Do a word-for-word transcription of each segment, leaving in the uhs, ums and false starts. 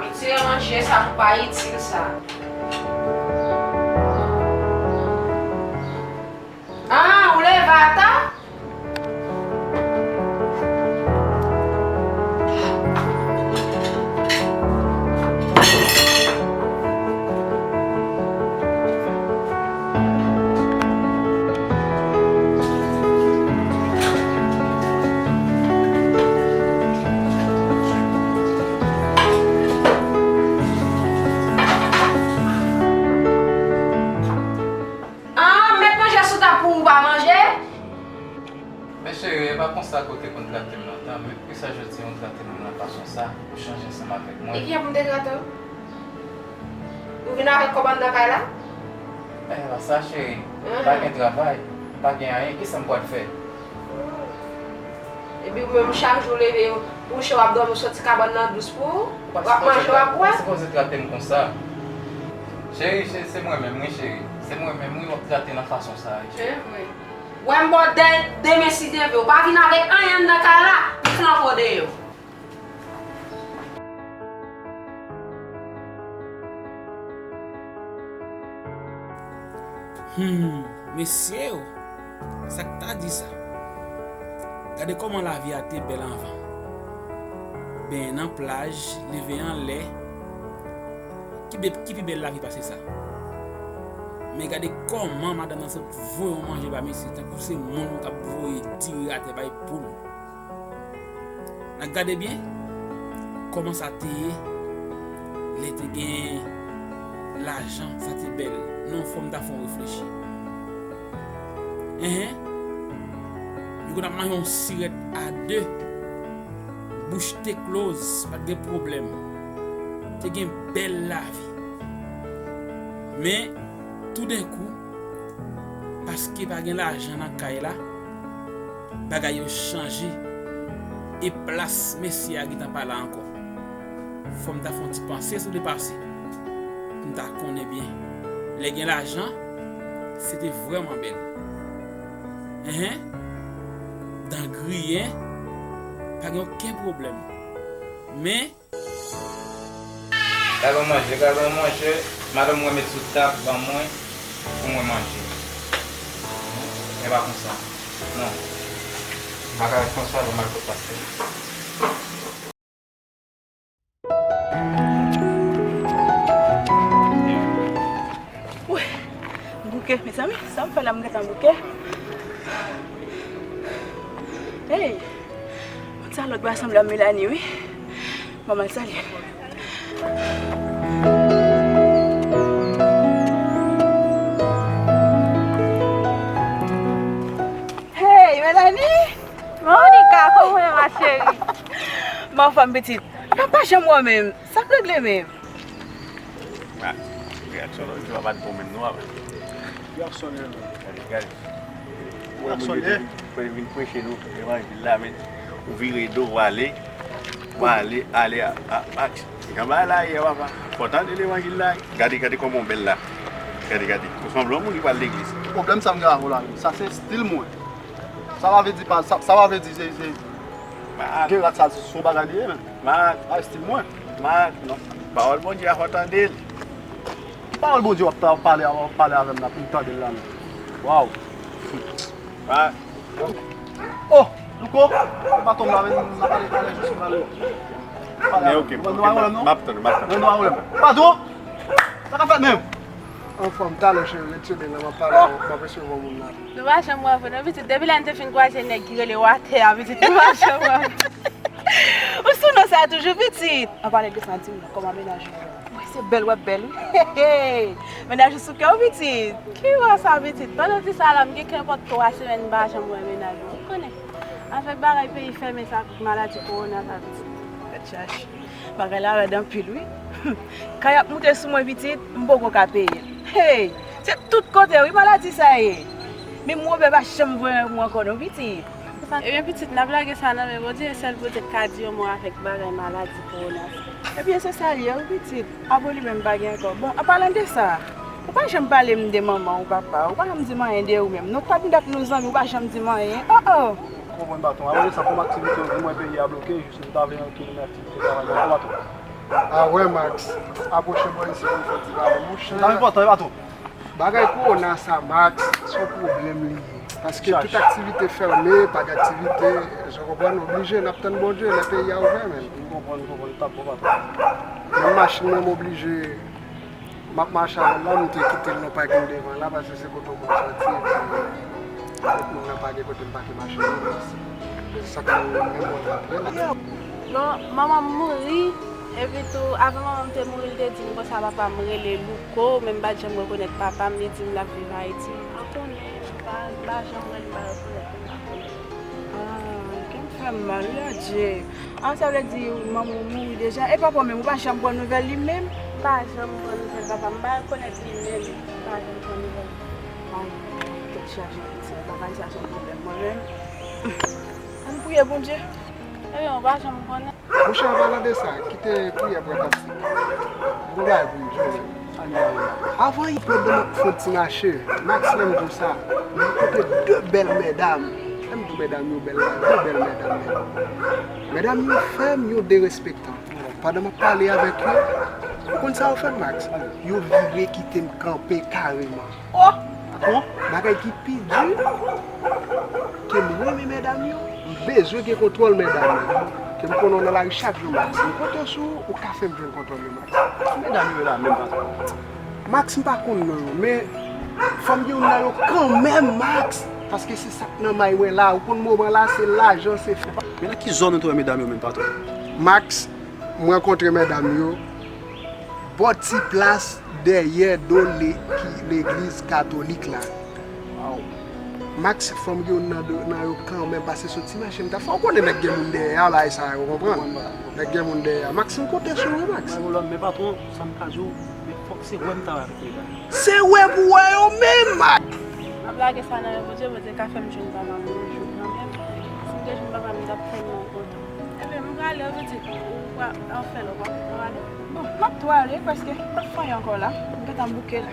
Retire manje sa pou pa itil sa. Ah, ou leve ata? Ah, m met manje sou tab pou ou pa manje? Men cheri, e pa konsa ke w te konn trate m lontan, men poukisa jodi a w trate m nan fason sa, ou chanje ansanm avèk mwen? E kijan pou m te trate w? Ou vin avèk kòb anndan kay la? E pa sa, cheri. M pa gen travay, m pa gen anyen, kisa m pral fè? Epi ou menm, chak jou w leve, w kouche, w ap dòmi, w soti kabann nan dous pou ou, w ap manje, w ap bwè. Ou pa sipoze trate m konsa. Cheri, se, se mwen menm, wi, cheri. Se mwen menm, wi, w ap trate nan fason sa, wi, cheri. Wè m ba w de, demen si Dye vle. Ou pa vin avèk anyen anndan kay la, m flanke w deyò. Hmm, mesye o, sa k ta di sa? Gade kòman lavi a te bèl anvan. Benyen nan plaj, leve anlè. Ki be-, ki pi bèl lavi pase sa? Men gade kòman madanm nan sot voye yon manje ba mesye, tankou se moun k ap voye diri atè bay poul. N a gade byen kòman sa te ye lè te gen lajan, sa te bèl. Non, fò m ta fè yon reflechi. Enhen. Yo konn ap manje yon sirèt a de. Bouch te close, pa t gen pwoblèm. Te gen bèl lavi. Men, toudenkou, paske pa gen lajan nan kay la, bagay yo chanje. E plas mesye a gentan pa la ankò. Fò m ta fè yon ti panse sou lepase. Pou m ta konnen byen. Lè gen lajan, se te vrèman bèl. Enhen. Dan griyen, pa gen okenn pwoblèm. Men, Gade yon manje, gade yon manje. Madanm mwen met sou tab ban mwen pou mwen manje. E pa konsa. Non. M pa ka ret konsa, lè m al kot pastè. Wi, m bouke, mezanmi, sa m fè la, m gentan bouke. Hey, moun sa lòt bò a sanble a Melanie, wi. Manman l salye. Hey, Melanie! Monica, kòman w ye, ma chérie? M anfòm, pitit. Nan pa janm wè w menm. Sa k regle menm? Ah, reyaksyon lòt jou a pa t bon menm non, papa. Reyaksyon lòt. Gade, gade. Reyaksyon lòt. Ou vin preche nou levanjil la, men ou vire do, ou ale, ou ale, ale a, a, a, jan bagay la ye, papa. Fò tande levanjil la. Gade, gade kòman w bèl la. Gade, gade. Ou sanble yon moun ki pral legliz. Pwoblèm sa m gen avè w la menm. Sa se estil mwen. Sa pa vle di pa, sa, sa pa vle di se, se, gen rad sa, se yon bagay li ye, men. Mak. A, estil mwen. Mak, non. Pawòl Bondye a fò tande l. Pawòl Bondye w ap ta-, pale, w ap pale avè m la pou m tande l la menm. Waw. Mak. Oh, Louko, baton m la, men, n a pale talè jis pou pale. Men ok, ok, m ap tann, m ap tann. Padon? Sa k ap fèt menm? Anfòm, talè cheri, ret sou de nan, m ap pale avè w, m ap resevwa moun la. Nou pa janm wè vre non, pitit. Depi lè n te fin kwaze nèg ki rele w atè a, pitit, nou pa janm wè vre. Ou sou non sa toujou, pitit. An pale de sa, di m non, kòman mennaj ou ye? Wi, se bèl w ap bèl, wi. Mennaj ou sou kè w, pitit. Ki wè sa, pitit? Pandan ti sa la, m gen kenpòt twa semèn m pa janm wè mennaj ou. Ou konnen, avèk bagay peyi fèmen sa, maladi kowona sa, pitit. Tèt chaje. Bagay la rèd anpil, wi. Kay ap moute sou mwen, pitit, m poko ka peye l. Hey! Se tout kote, wi, maladi sa ye. Menm Wobè pa janm voye yon mo ankò non, pitit. Ebyen, pitit, n ap lage sa nan men Bondye, e sèl Bondye k ka di yon mo avèk bagay maladi kowona sa. Ebyen, se sa l ye, wi, pitit. Apre li menm pa gen ankò. Bon, an palan de sa, ou pa janm pale m de manman w, papa w, ou pa janm di m anyen de ou menm. Nou tann dat nou zanmi, ou pa janm di m anyen. Oh, oh! Konprann, baton. Apre de sa, kòm aktivite yo di mwen peyi a bloke, jis nou ta vle retounen nan aktivite travay la, baton. Ah wè, Max, apwoche bò isi pou n fè ti pale, monchè. Sa enpòtan, e pa twòp. Bagay kowona sa, Max, se yon pwoblèm li ye. Paske tout aktivite fèmen, pa gen aktivite, je konprann, oblije, n ap tann Bondye, lè peyi a ouvè, men. M konprann, m konprann, tap bon, patwon. Menm machin mwen, m oblije, m ap mache avè l la, m te kite l nan pakin devan la, paske se kote w konn sòti, epi lòt moun nan pa gen kote l pake machin nan, men se sa k fè menm mwen m ap ye la. Bon, manman m mouri, epi tou, avan manman m te mouri, l te di m konsa, papa m rele Louko, men m pa t janm rekonèt papa m, li di m l ap viv Ayiti. M pa konnen, m pa, m pa janm wè l, m pa rekonèt li, m pa konnen. Ah, kè m fè m mal, wi, adje. Ah, sa vle di manman w mouri deja? E papa w menm, ou pa janm pran nouvèl li menm? M pa janm pran nouvèl papa m, m pa rekonèt li menm, m pa janm pran nouvèl li. Ay, tèt chaje pitit, bagay sa se yon pwoblèm mwen menm. Ann priye Bondye. Ebyen, ou pa janm konnen. Monchè, an palan de sa, kite priyè pran plastik. Gon bagay pou m di w menm. Avan yi pran demen fon ti mache, Max, lè m di w sa, mwen kote de bèl medam. Lè m di w medam yo bèl la, de bèl medam menm. Medam yo fèm, yo derespektan. Pandan m ap pale avèk yo, ou konn sa yo fè m, Max? Yo vire kite m kanpe kareman. Oh! Patwon, bagay ki pi di, ke m renmen medam yo, m bezwen gen kontwòl medam yo. Ke m konnen w nan lari chak jou, Max. M konte sou ou, ou ka fè m jwenn kontwòl yo, Max. Medam yo la menm, patwon. Max, m pa konn non yo, men fò m gen youn nan yo kanmenm, Max. Paske se sa k nan may mwen la. Ou konn moman la, se lajan, se fè. Men nan ki zòn ou te wè medam yo menm, patwon? Max, m rankontre medam yo bò ti plas dèyè do le-, ki-, legliz katolik la. Max, fò m gen youn nan do-, nan yo kanmenm, pase soti mache m ta fè. Ou konnen nèg gen moun dèyè a, bagay sa yo, konprann? Nèg gen moun dèyè a. Max, m konte sou ou, Max. Mwen, men patwon, sa m ka di w, men fòk se wè m ta wè avèk medam. Se wè pou wè yo menm, Max. M ap lage sa nan men Bondye, Bondye ka fè m jwenn papa m yon jou kanmenm. Si m te jwenn papa m, m t ap tèlman kontan. Ebyen, m prale, ou di, ou pa, anfen, ou pa, ou pa prale? Bon, m ap prale, paske m p ap fè anyen ankò la. M gentan bouke la.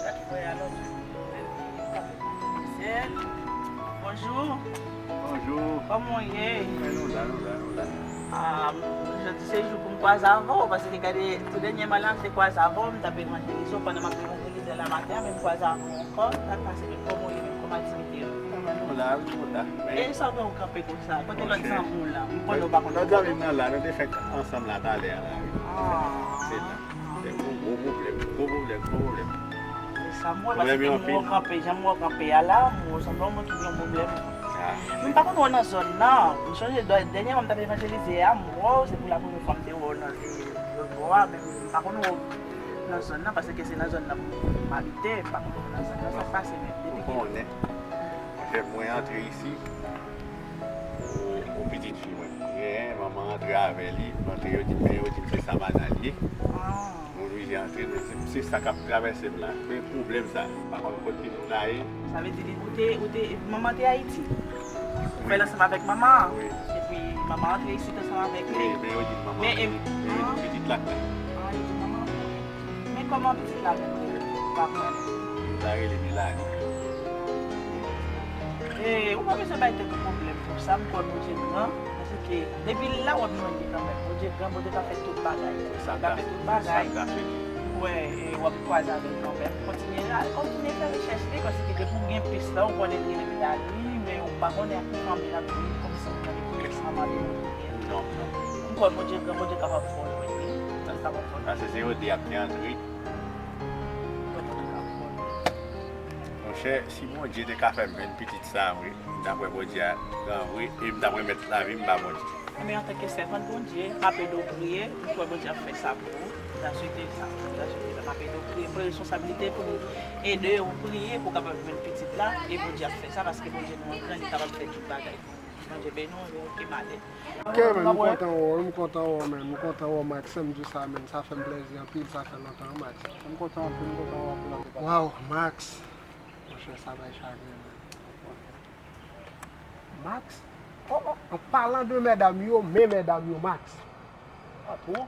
Gad frè a, lòt jou. Bonjou. Bonjou. Kòman w ye? Mwen, nou la, nou la, nou la. Ah, jodi se jou pou m kwaze avè w, paske gade, tou dènyèman la, m te kwaze avè w, m t ap evanjelize w, pandan m ap evanjelize la maten an, men m kwaze avè w ankò, sa k pase menm, kòman w ye menm, kòman aktivite yo? Ah, mwen, nou la, wi, nou la. E sa fè w kanpe konsa? Kote lòt zanmi w la? M konnen w pa konn lòt zanmi m nan la, nou te fèk ansanm la talè a la, wi. Ah. Se la. Se yon gwo pwoblèm, gwo pwoblèm, gwo pwoblèm. E sa m wè, paske jan m wè w kanpe, jan m wè w kanpe a la, m wè w sanble yon moun ki gen yon pwoblèm. Ah. Men m pa konn wè w nan zòn nan. M sonje dè-, dènyèman m t ap evanjelize a, m wè w, se pou la premyè fwa m te wè w nan, e, lòt bò a, men m pa konn wè w nan zòn nan, paske se nan zòn nan m abite, m pa konn wè w nan zòn nan, sa k pase menm, depi kilè? Ou konnen, monchè, mwen antre isi, yon pitit fi mwen genyen, manman antre avè li, m antre, yo di m, men yo di m se Savannah li ye. Ah. M oblije antre, men se, se sa k ap travèse m la. Men pwoblèm sa, m pa konn kot pitit la ye. Sa vle di, li, ou te, ou te, manman te Ayiti? Ou fè l ansanm avèk manman an? Wi. Epi manman antre isit ansanm avèk li? Wi, men yo di m manman, men, men yo di m pitit la k la. Ah, yo di manman. Men kòman pitit la menm rele? Ou pa konnen? Pitit la rele Melanie. E, ou pa bezwen bay tèt ou pwoblèm pou sa, m kwè Bondye gran, paske depi l la, w ap jwenn li kanmenm. Bondye gran, Bondye ka fè tout bagay. Li ka fè tout bagay. Ou wè, e, w ap kwaze avè l kanmenm. Kontinye la, kontinye fè rechèch li, paske depi w gen pis la, ou konnen li rele Melanie, men ou pa konnen ak ki fanmi l ap viv, kòmsi ou konnen ki manman li. Non, non. M kwè Bondye gran, Bondye kapab fè w jwenn li. Li kapab fè w jwenn li. Paske se yo de ap te antre. Monchè, si Bondye te ka fè m jwenn pitit sa, wi, m t ap wè Bondye a gran vre, e m t ap remèt lavi m ba Bondye. Mwen, antanke sèvant Bondye, m ap ede w priye, m kwè Bondye ap fè sa pou ou. M ta swete sa, m ta swete sa, m ap ede w priye. M pran responsablite pou m ede w priye pou w kapab jwenn pitit la, e Bondye ap fè sa, paske Bondye nou an gran, li kapab fè tout bagay pou nou. Bondye beni w, ok, m ale. Ok, men, m kontan wè w, m kontan wè w, men, m kontan wè w, Max, m di w sa, men, sa fè m plèzi anpil, sa fè lontan, wi, Max. M kontan anpil, m kontan wè w anpil, anpil. Waw, Max, monchè, sa bay chagren, men. Max? Oh, oh, an palan de medam yo, men medam yo, Max. Patwon?